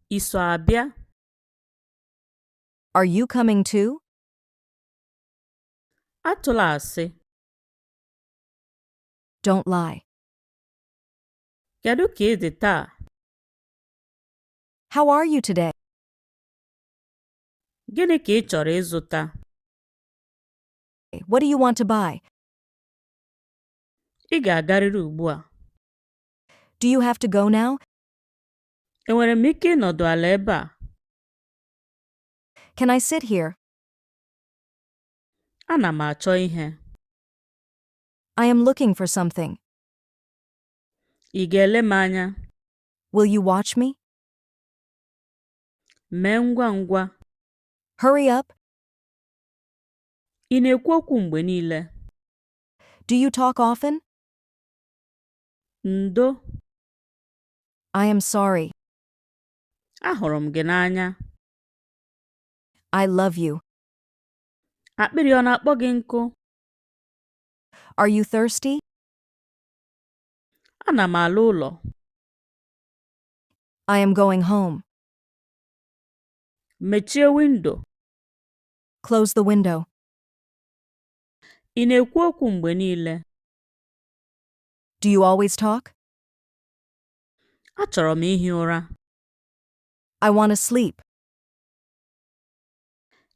Ị so abịa? Are you coming too? Atụla asị. Don't lie. Kedu ka ị dị taa? How are you today? Gịnị ka ị chọrọ ịzụta? What do you want to buy? Ị ga-agarịrị ugbu a. Do you have to go now? Enwere m ike ịnọdụ ala ebe a? Can I sit here? Ana m achọ ihe. I am looking for something. Ị ga-ele m anya? Will you watch me? Mee ngwa ngwa. Hurry up. Ị na-ekwu okwu mgbe niile? Do you talk often? Ndo. I am sorry. Ahụrụ m gị n'anya. I love you. Akpịrị ọ na-akpọ gị nkụ? Are you thirsty? Ana m ala ụlọ. I am going home. Mechie windo. Close the window. Ị na-ekwu okwu mgbe niile? Do you always talk? Achọrọ m ihi ụra. I want to sleep.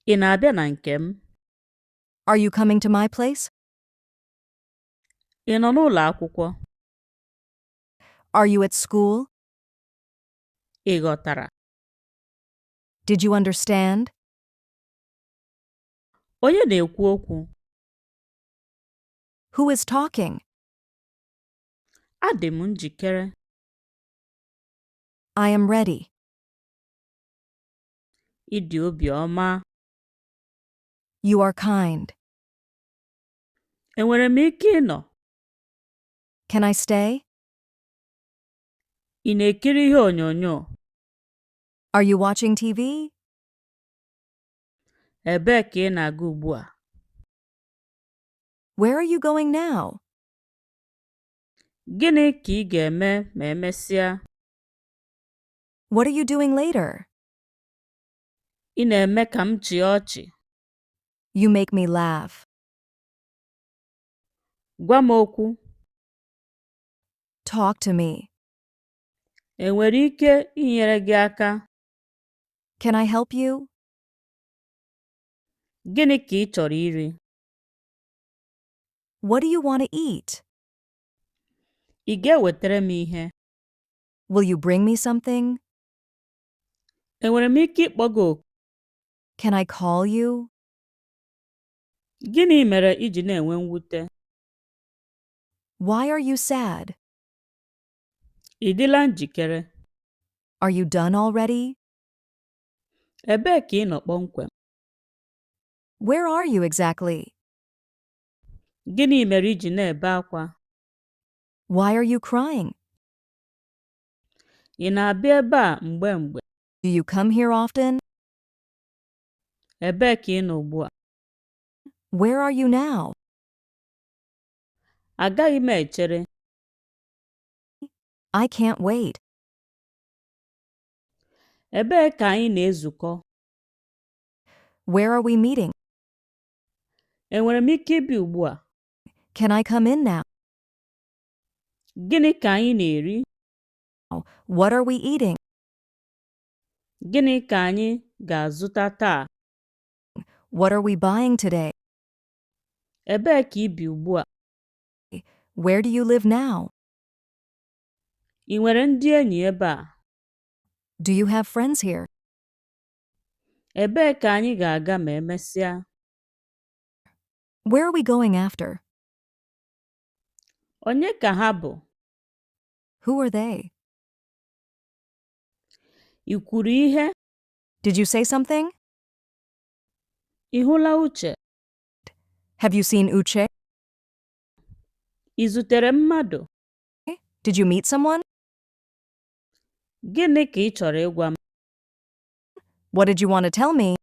Ị na-abịa na nke m? Are you coming to my place? Ị nọ n'ụlọ akwụkwọ? Are you at school? Ị ghọtara? Did you understand? Onye na-ekwu okwu? Who is talking? Adị m njikere. I am ready. Ị dị obiọma. You are kind. Enwere m ike ịnọ? Can I stay? Ị na-ekiri ihe onyonyo? Are you watching TV? Ebee ka ị na-aga ugbu a? Where are you going now? Gịnị ka ị ga-eme ma emesịa? What are you doing later? Ị na-eme ka m chịa ọchị. You make me laugh. Gwa m okwu. Talk to me. Enwere ike inyere gị aka? Can I help you? Gịnị ka ị chọrọ iri? What do you want to eat? Ị ga-ewetara m ihe? Will you bring me something? Enwere m ike ịkpọ gị oku? Can I call you? Gịnị mere i ji na-enwe mwute? Why are you sad? Ị dịla njikere? Are you done already? Ebee ka ị nọ kpọmkwem? Where are you exactly? Gịnị mere i ji na-ebe akwa? Why are you crying? Ị na-abịa ebe a mgbe mgbe? Do you come here often? Ebee ka ị nọ ugbu a? Where are you now? Agaghị m echere. I can't wait. Ebee ka anyị na-ezukọ? Where are we meeting? Enwere m ike ịbịa ugbu a? Can I come in now? Gịnị ka anyị na-eri? What are we eating? Gịnị ka anyị ga-azụta taa? What are we buying today? Ebee ka ị bi ugbu a? Where do you live now? Ị nwere ndị enyi ebe a? Do you have friends here? Ebee ka anyị ga-aga ma emesịa? Where are we going after? Onye ka ha bụ? Who are they? Ị kwuru ihe? Did you say something? Ị hụla Uche? Have you seen Uche? Ị zutere mmadụ? Did you meet someone? Gịnị ka ị chọrọ ịgwa m? What did you want to tell me?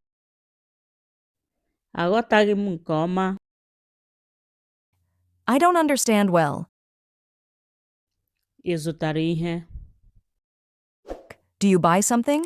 Aghọtaghị m nke ọma. I don't understand well. Ị zụtara ihe? Do you buy something?